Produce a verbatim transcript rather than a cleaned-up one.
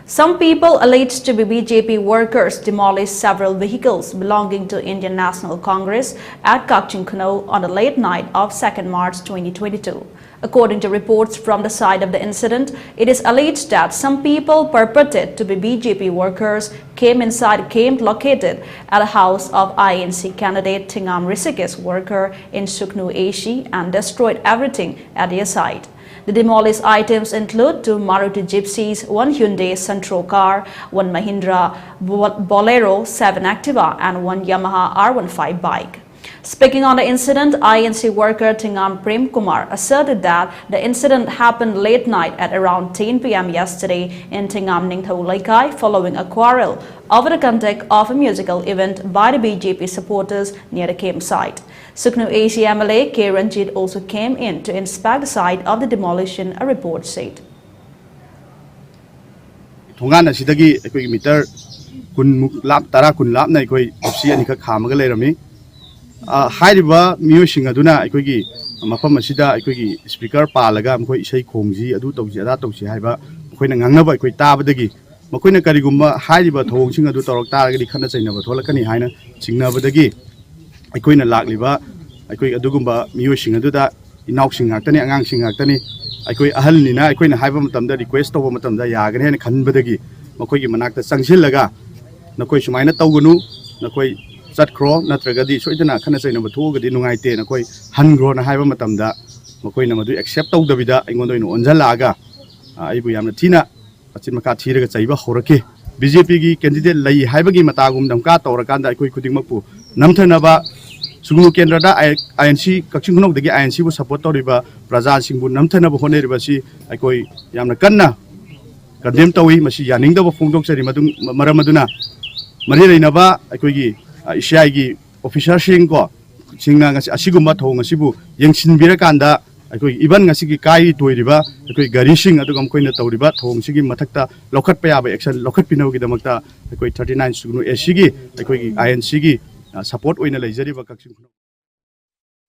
Some people alleged to be B J P workers demolished several vehicles belonging to Indian National Congress at Kakching Khulna on the late night of second March twenty twenty-two. According to reports from the site of the incident, it is alleged that some people purported to be B J P workers came inside a camp located at the house of I N C candidate Thingam Rishikesh worker in Suknu A C and destroyed everything at their site. The demolished items include two Maruti Gypsies, one Hyundai Santro car, one Mahindra Bo- Bolero seven Activa, and one Yamaha R one five bike. Speaking on the incident, I N C worker Thingam Prem Kumar asserted that the incident happened late night at around ten p m yesterday in Thingam Ningthau Leikai following a quarrel over the conduct of a musical event by the B J P supporters near the campsite. Suknu A C M L A K Ranjit also came in to inspect the site of the demolition, a report said. ꯊꯣꯡꯒꯥꯟ ꯑꯁꯤꯗꯒꯤ ꯑꯩꯈꯣꯏꯒꯤ metre ꯀꯨꯟꯃꯨꯛ ꯂꯥꯞ ꯇꯔꯥ ꯀꯨꯟ ꯂꯥꯞꯅ ꯑꯩꯈꯣꯏ gypsy ꯑꯅꯤꯈꯛ ꯈꯥꯝꯃꯒ ꯂꯩꯔꯝꯃꯤ꯫ ꯑ, ꯍꯥꯏꯔꯤꯕ ꯃꯤꯑꯣꯏꯁꯤꯡ ꯑꯗꯨꯅ ꯑꯩꯈꯣꯏꯒꯤ ꯃꯐꯝ ꯑꯁꯤꯗ ꯑꯩꯈꯣꯏꯒꯤ ꯏꯁꯄꯤꯀꯔ ꯄꯥꯜꯂꯒ ꯃꯈꯣꯏ ꯏꯁꯩ ꯈꯣꯡꯁꯤ, ꯑꯗꯨ ꯇꯧꯁꯤ ꯑꯗꯥ ꯇꯧꯁꯤ ꯍꯥꯏꯕ ꯃꯈꯣꯏꯅ ꯉꯥꯡꯅꯕ ꯑꯩꯈꯣꯏ ꯇꯥꯕꯗꯒꯤ, ꯃꯈꯣꯏꯅ ꯀꯔꯤꯒꯨꯝꯕ ꯍꯥꯏꯔꯤꯕ ꯊꯧꯑꯣꯡꯁꯤꯡ ꯑꯗꯨ ꯇꯧꯔꯛ ꯇꯥꯔꯒꯗꯤ ꯈꯠꯅ ꯆꯩꯅꯕ ꯊꯣꯛꯂꯛꯀꯅꯤ ꯍꯥꯏꯅ ꯆꯤꯡꯅꯕꯗꯒꯤ ꯑꯩꯈꯣꯏꯅ ꯂꯥꯛꯂꯤꯕ ꯑꯩꯈꯣꯏ ꯑꯗꯨꯒꯨꯝꯕ ꯃꯤꯑꯣꯏꯁꯤꯡ ꯑꯗꯨꯗ, ꯏꯅꯥꯎꯁꯤꯡ ꯉꯥꯛꯇꯅꯤ, ꯑꯉꯥꯡꯁꯤꯡ ꯉꯥꯛꯇꯅꯤ, ꯑꯩꯈꯣꯏ ꯑꯍꯜꯅꯤꯅ ꯑꯩꯈꯣꯏꯅ ꯍꯥꯏꯕ ꯃꯇꯝꯗ, ꯔꯤꯀ꯭ꯋꯦꯁ ꯇꯧꯕ ꯃꯇꯝꯗ ꯌꯥꯒꯅꯤ ꯍꯥꯏꯅ ꯈꯟꯕꯗꯒꯤ ꯃꯈꯣꯏꯒꯤ ꯃꯅꯥꯛꯇ ꯆꯪꯁꯤꯜꯂꯒ, "ꯅꯈꯣꯏ ꯁꯨꯃꯥꯏꯅ ꯇꯧꯒꯅꯨ, ꯅꯈꯣꯏ ꯆꯠꯈ꯭ꯔꯣ, ꯅꯠꯇ꯭ꯔꯒꯗꯤ ꯁꯣꯏꯗꯅ ꯈꯠꯅ ꯆꯩꯅꯕ ꯊꯣꯛꯑꯒꯗꯤ ꯅꯨꯡꯉꯥꯏꯇꯦ, ꯅꯈꯣꯏ ꯍꯟꯈ꯭ꯔꯣꯅ" ꯍꯥꯏꯕ ꯃꯇꯝꯗ, ꯃꯈꯣꯏꯅ ꯃꯗꯨ ꯑꯦꯛꯁꯦꯞ ꯇꯧꯗꯕꯤꯗ ꯑꯩꯉꯣꯟꯗ ꯑꯣꯏꯅ ꯑꯣꯟꯁꯤꯜꯂꯛꯑꯒ, ꯑ, ꯑꯩꯕꯨ ꯌꯥꯝꯅ ꯊꯤꯅ ꯑꯆꯤꯟ ꯃꯈꯥ ꯊꯤꯔꯒ ꯆꯩꯕ ꯍꯧꯔꯛꯈꯤ꯫ ꯕꯤ ꯖꯦ ꯄꯤꯒꯤ ꯀꯦꯟꯗꯤꯗꯦꯠ ꯂꯩ ꯍꯥꯏꯕꯒꯤ ꯃꯇꯥꯒꯨꯝ ꯙꯝꯀꯥ ꯇꯧꯔꯀꯥꯟꯗ ꯑꯩꯈꯣꯏ ꯈꯨꯗꯤꯡꯃꯛꯄꯨ ꯅꯝꯊꯅꯕ, ꯁꯨꯒꯅꯨ ꯀꯦꯟꯗ꯭ꯔꯗ ꯑꯥꯏ N C, Kakching ꯈꯨꯅꯧꯗꯒꯤ I and ꯁꯤꯕꯨ ꯁꯄꯣꯔꯠ ꯇꯧꯔꯤꯕ ꯄ꯭ꯔꯖꯥꯁꯤꯡꯕꯨ ꯅꯝꯊꯅꯕ ꯍꯣꯠꯅꯔꯤꯕꯁꯤ ꯑꯩꯈꯣꯏ ꯌꯥꯝꯅ ꯀꯟꯅ ꯀꯟꯗꯦꯝ ꯇꯧꯏ꯫ ꯃꯁꯤ ꯌꯥꯅꯤꯡꯗꯕ ꯐꯣꯡꯗꯣꯛꯆꯔꯤ꯫ ꯃꯗꯨ-, ꯃꯔꯝ ꯑꯗꯨꯅ ꯃꯔꯤ ꯂꯩꯅꯕ ꯑꯩꯈꯣꯏꯒꯤ, ꯑ, ꯏ ꯁꯤ ꯑꯥꯏꯒꯤ ꯑꯣꯐꯤꯁꯥꯔꯁꯤꯡ ꯀꯣ, ꯁꯤꯡꯅ ꯉꯁꯤ ꯑꯁꯤꯒꯨꯝꯕ ꯊꯧꯑꯣꯡ ꯑꯁꯤꯕꯨ ꯌꯦꯡꯁꯤꯟꯕꯤꯔꯀꯥꯟꯗ, ꯑꯩꯈꯣꯏ ꯏꯚꯟ ꯉꯁꯤꯒꯤ ꯀꯥꯏꯔꯤ ꯇꯣꯏꯔꯤꯕ ꯑꯩꯈꯣꯏ ꯒꯥꯔꯤꯁꯤꯡ, ꯑꯗꯨꯒ ꯃꯈꯣꯏꯅ ꯇꯧꯔꯤꯕ ꯊꯧꯑꯣꯡꯁꯤꯒꯤ ꯃꯊꯛꯇ ꯂꯧꯈꯠꯄ ꯌꯥꯕ ꯑꯦꯛꯁꯟ ꯂꯧꯈꯠꯄꯤꯅꯕꯒꯤꯗꯃꯛꯇ ꯑꯩꯈꯣꯏ ꯊꯥꯔꯇꯤ ꯅꯥꯏꯟ ꯁꯨꯒꯅꯨ ꯑꯦ ꯁꯤꯒꯤ, ꯑꯩꯈꯣꯏꯒꯤ ꯑꯥꯏ ꯑꯦꯟ ꯁꯤꯒꯤ ꯁꯄꯣꯔꯠ ꯑꯣꯏꯅ ꯂꯩꯖꯔꯤꯕ ꯀꯛꯆꯤꯡ ꯈꯨꯅꯧ